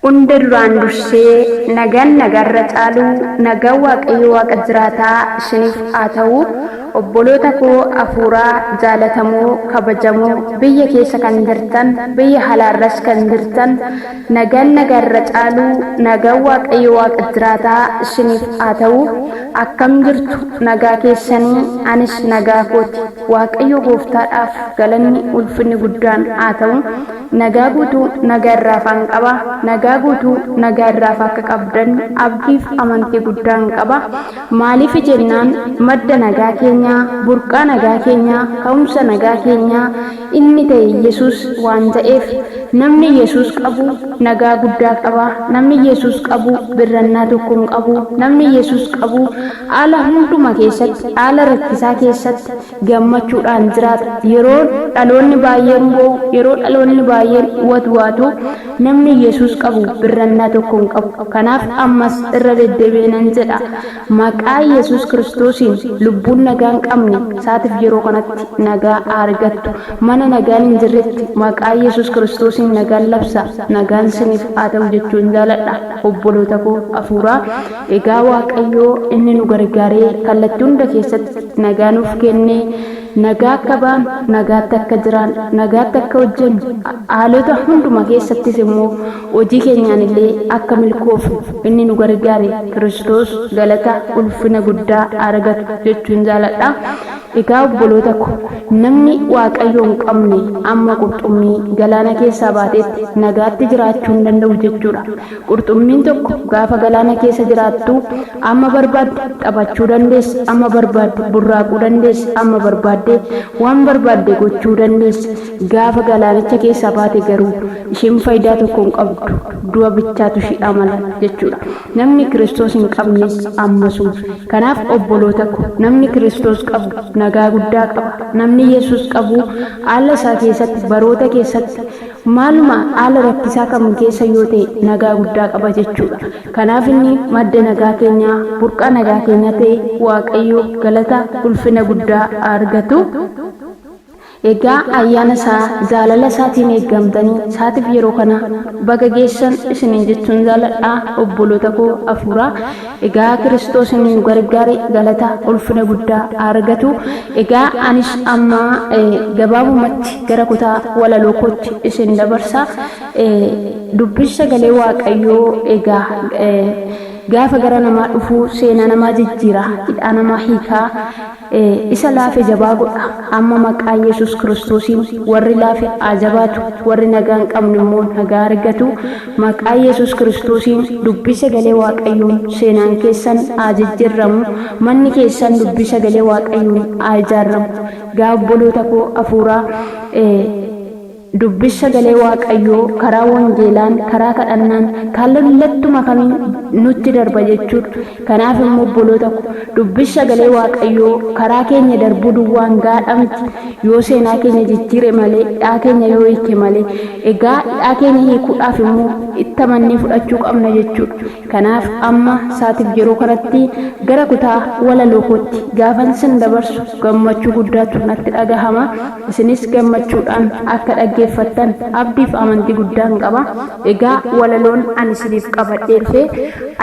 Hunda duraan dursee nagaan nagaarra caalu, nagaan Waaqayyo Waaqa jiraataa isiniif haa ta'u. Obboloota koo hafuuraa jaalatamoo, kabajamoo, biyya keessa kan jirtan, biyya halaarras kan jirtan, nagaan nagaarra caalu, nagaan Waaqayyo Waaqa jiraataa isiniif haa ta'u. Akkam jirtu? Nagaa keessanii? Anis nagaa kooti. Waaqayyo gooftaadhaaf galanni ulfinni guddaan haa ta'u. Nagaa guutuu nagaa irraafaan qaba. Nagaa guutuu nagaa irraaf akka qabdan abdiif amantii guddaan qaba. Maaliif jennaan, madda nagaa keenyaa, burqaa nagaa keenyaa, ka'umsa nagaa keenyaa inni ta'e Yesuus waan ta'eef, namni Yesuus qabu nagaa guddaa qaba. Namni Yesuus qabu birrannaa tokko hin qabu. Namni Yesuus qabu haala hunduma keessatti, haala rakkisaa keessatti gammachuudhaan jiraata. Yeroo dhaloonni baay'een boo'u, yeroo dhaloonni baay'een watwaatu, namni Yesuus qabu birrannaa tokko hin qabu. Kanaaf ammas irra deddeebi'ee nan jedha. Maqaa Yesuus Kiristoosiin lubbuun nagaa hin qabne saatiif yeroo kanatti nagaa haa argattu. Mana nagaan hin jirretti maqaa Yesuus Kiristoosiin nagaan labsa. Nagaan siniif haa ta'u jechuun jaaladha, obboloota koo hafuuraa. Egaa Waaqayyoo inni nu gargaaree kallattii hunda keessatti nagaa nuuf kennee, nagaa akka baanu, nagaatti akka jiraannu, nagaatti akka hojjennu, haalota hunduma keessattis immoo hojii keenyaan illee akka milkoofnu inni nu gargaare Kiristoos galata ulfina guddaa argatu jechuun jaaladha. Egaa obboloota ko, namni Waaqayyo hin qabne amma qurxummii galaana keessaa baatetti nagaatti jiraachuu hin danda'u jechuudha. Qurxummiin tokko gaafa galaana keessa jiraattu amma barbaadde taphachuu dandeessi, amma barbaadde burraaquu dandeessi, amma barbaadde waan barbaadde gochuu dandeessi. Gaafa galaanicha keessaa baate garuu isheen faayidaa tokko hin qabdu. Du'a bichaatu ishiidhaa mala jechuudha. Namni Kiristoos hin qabnes ammasuma. Kanaaf obboloota ko, namni Kiristoos qabu nagaa guddaa qaba. Namni Yesuus qabu haala isaa keessatti, baroota keessatti, maaluma haala rakkisaa kam keessa yoo ta'e nagaa guddaa qaba jechuudha. Kanaaf inni madda nagaa keenyaa, burqaa nagaa keenyaa ta'e Waaqayyo galata ulfina guddaa argatu. Egaa ayyaana isaa, jaalala isaatiin eeggamtanii isaatiif yeroo kana baga geessan isiniin jechuun jaaladha, obboloota koo hafuuraa. Egaa Kiristoos inni nu gargaare galata ulfina guddaa argatu. Egaa anis amma gabaabumatti gara kutaa walaloo kootti isin dabarsa. Dubbiin sagalee Waaqayyoo egaa gaafa gara namaa dhufu seenaa namaa jijjiira, hidhaa namaa hiikaa, isa laafe jabaa godha. Amma maqaa Yesuus Kiristoosiin warri laafe haa jabaatu, warri nagaa hin qabne immoo nagaa argatu. Maqaa Yesuus Kiristoosiin dubbii sagalee Waaqayyoon seenaan keessan haa jijjiirramu, manni keessan dubbii sagalee Waaqayyoon haa ijaarramu. Egaa obboloota koo hafuuraa, Dubbis sagalee Waaqayyoo karaa wangeelaan, karaa kadhannaan, kallattuma kamiin nutti darba jechuudha. Kanaaf immoo obboloota ko, dubbis sagalee Waaqayyoo karaa keenya darbuu duwwaan gaadha miti. Yoo seenaa keenya jijjiire malee, hidhaa keenya yoo hiike malee. Egaa hidhaa keenya hiikuudhaaf immoo itti amannee fudhachuu qabna jechuudha. Kanaaf amma saatiif yeroo kanatti gara kutaa walaloo kootti gaafan sin dabarsu gammachuu guddaatu natti dhagahama. Isinis gammachuudhaan akka dhaggeeffattan abdiif amantii guddaan qaba. Egaa walaloon ani isiniif qabadhee dhufe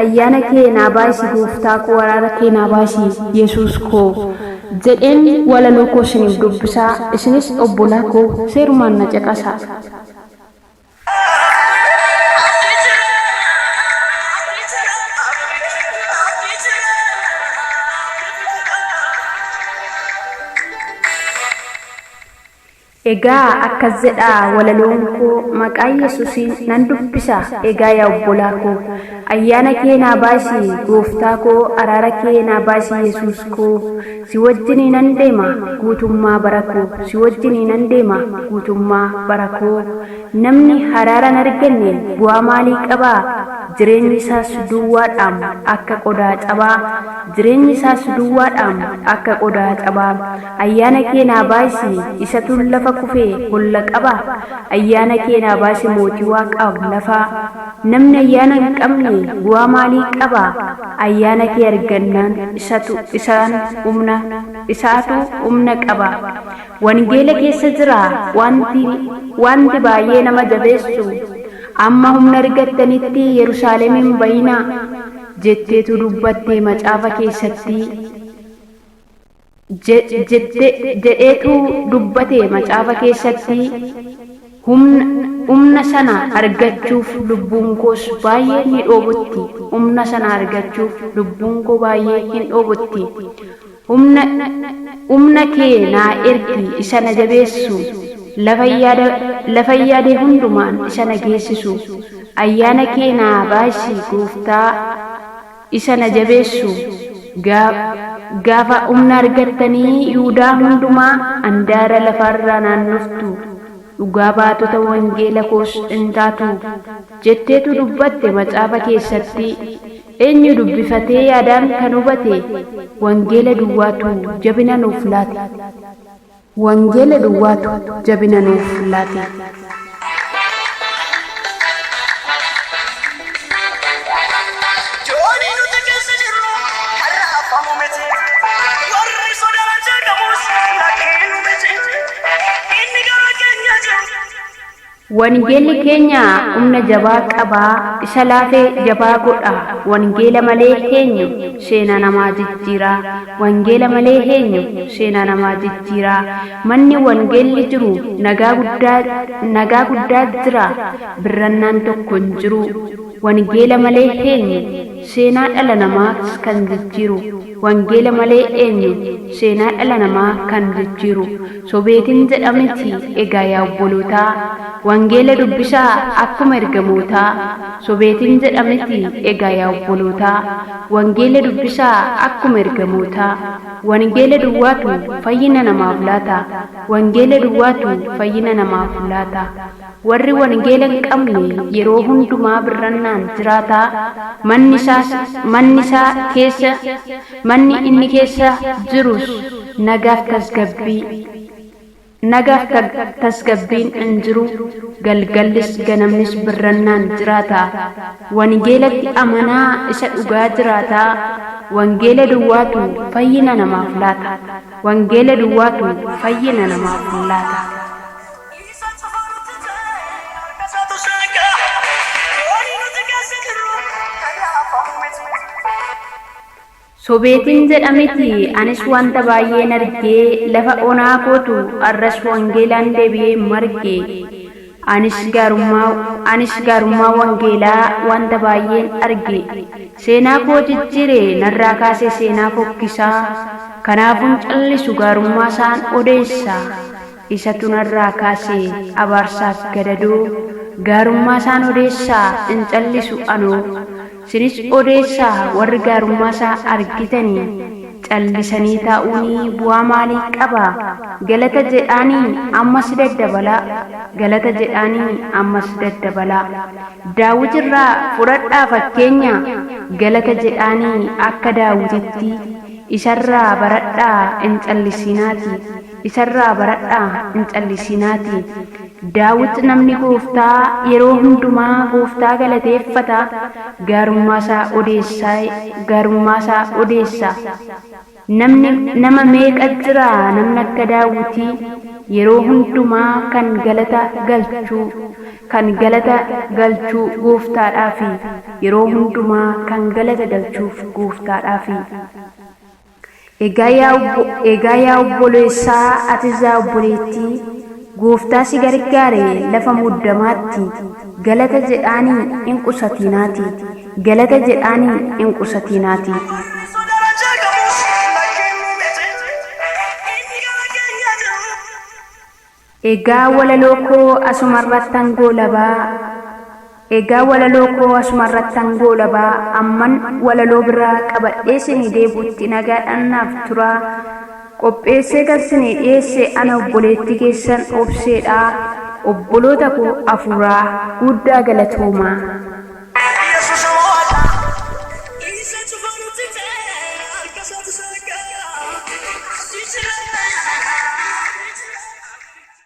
"Ayyaana kee naa baay'isi gooftaa koo, araara kee naa baay'isi Yesuus koo" jedheen walaloo koo isiniif dubbisaa. Isinis obbolaa koo seerumaan na caqasaa. Egaa akkas jedha walaloon koo, maqaa Yesuusiin nan dubbisa. Egaa yaa obbolaa koo, ayyaana kee naa baasi gooftaa koo, araara kee naa baasi Yesuus koo, si wajjinii nan deema guutummaa bara koo, si wajjinii nan deema guutummaa bara koo. Namni haraara hin arganne bu'aa maalii qabaa? Jireenyi isaas duwwaadhaam akka qodaa cabaa, jireenyi isaas duwwaadhaam akka qodaa cabaa. Ayyaana kee naa baayisi, isatu lafa kufe holla qaba. Ayyaana kee naa baasi mootii waaqaaf lafaa. Namni ayyaana hin qabne bu'aa maalii qaba? Ayyaana kee argannaan isatu isaan humna isaatu humna qaba. Wangeela keessa jira wanti wanti baay'ee nama jabeessu. Amma humna argattanitti Yerusaalem hin bayinaa jetteetu dubbatte macaafa keessatti. Jedheetu dubbate macaafa keessatti. Humna sana argachuuf lubbuun koos baay'ee ni dhoobotti. Humna sana argachuuf lubbuun koo baay'ee hin dhoobotti. Humna kee naa ergi isa na jabeessu, lafa yaade hundumaan isa na geessisu. Ayyaana kee naa baasi gooftaa isa na jabeessu. Gaafa humna argattanii Yihudaa hundumaa handaara lafaarraa naannoftu, dhugaa baatota wangeela koos in taatu jetteetu dubbatte macaafa keessatti. Eenyu dubbifatee yaadaan kan hubate? Wangeela duwwaatu jabina nuuf laate. Wangeela duwwaatu jabina nuuf laate. Joonii nuti keessa jirru kan raafamu miti. Warri sodaan jedhamus lakkee miti. Inni gara keenya jiru. Wangeelli keenya humna jabaa qabaa, isa laafe jabaa godha. Wangeela malee eenyu seenaa namaa jijjiiraa? Wangeela malee eenyu seenaa namaa jijjiiraa? Manni wangeelli jiru nagaa guddaa, nagaa guddaa jira, birrannaan tokko hin jiru. Wangeela malee eenyu seenaa dhala namaa kan jijjiiru? Wangeela malee eenyu seenaa dhala namaa kan jijjiiru? Sobeetiin jedhamiti egaa yaa obbolootaa, wangeela dubbisaa akkuma ergamootaa. Sobeetiin jedhamiti egaa yaa obbolootaa, wangeela dubbisaa akkuma ergamootaa. Wangeela duwwaatu fayyina namaaf laata. Wangeela duwwaatu fayyina namaaf laata. Warri wangeela hin qabne yeroo hundumaa birrannaan jiraataa. Manni isaa keessa, manni inni keessa jirus nagaaf tasgabbii nagaaf tasgabbiin hin jiru. Galgallis ganamnis birrannaan jiraata. Wangeelatti amanaa isa dhugaa jiraataa. Wangeela duwwaatu fayyina namaaf laata. Wangeela duwwaatu fayyina namaaf laata. Isa cufanutti ta'e harka isaatu shaaka. Joonii nuti keessa jirru kan raafamu miti. Sobeetiin jedhamiti anis wanta baay'een argee, lafa onaa kootu arras wangeelaan deebi'ee marge. Anis gaarummaa wangeelaa wanta baay'een arge. Seenaa koo jijjiire, narraa kaase seenaa fokkisaa. Kanaafuun callisu, gaarummaa isaan odeessa. Isatu narraa kaase abaarsaaf gadadoo. Gaarummaa isaan odeessaa hin callisu anoo. Sinis odeessaa warri gaarummaa isaa argitanii. Callisanii taa'uunii bu'aa maalii qaba? Galata jedhaanii ammas daddabalaa. Galata jedhaanii ammas daddabalaa. Daawit irraa fudhadhaa fakkeenya. Galata jedhaanii akka Daawititti. Isarraa baradhaa hin callisinaati. Isarraa baradhaa hin callisinaati. Daawit namni gooftaa yeroo hundumaa gooftaa galateeffata. Gaarummaa isaa odeessaa, gaarummaa isaa odeessa. Namni nama meeqa jira namni akka Daawitii yeroo hundumaa kan galata galchuu, kan galata galchuu gooftaadhaafi, yeroo hundumaa kan galata galchuuf gooftaadhaafi. Egaa yaa obboleessaa, atis yaa obboleettii, gooftaa si gargaare lafa muddamaatti galata jedhaanii hin qusatinaati. Galata jedhaanii hin qusatinaati. Warri sodaan jedhamus lakkee miti. Inni gara keenya jiru. Egaa walaloo koo asumarrattan goolabaa. Egaa walaloo koo asumarrattan goolabaa amman walaloo biraa qabadhee isinii deebi'utti nagaadhaan naaf turaa. Qopheessee kan isinii dhiyeesse ana obboleettii keessan Obseedha. Obboloota koo afuuraa guddaa galatoomaa.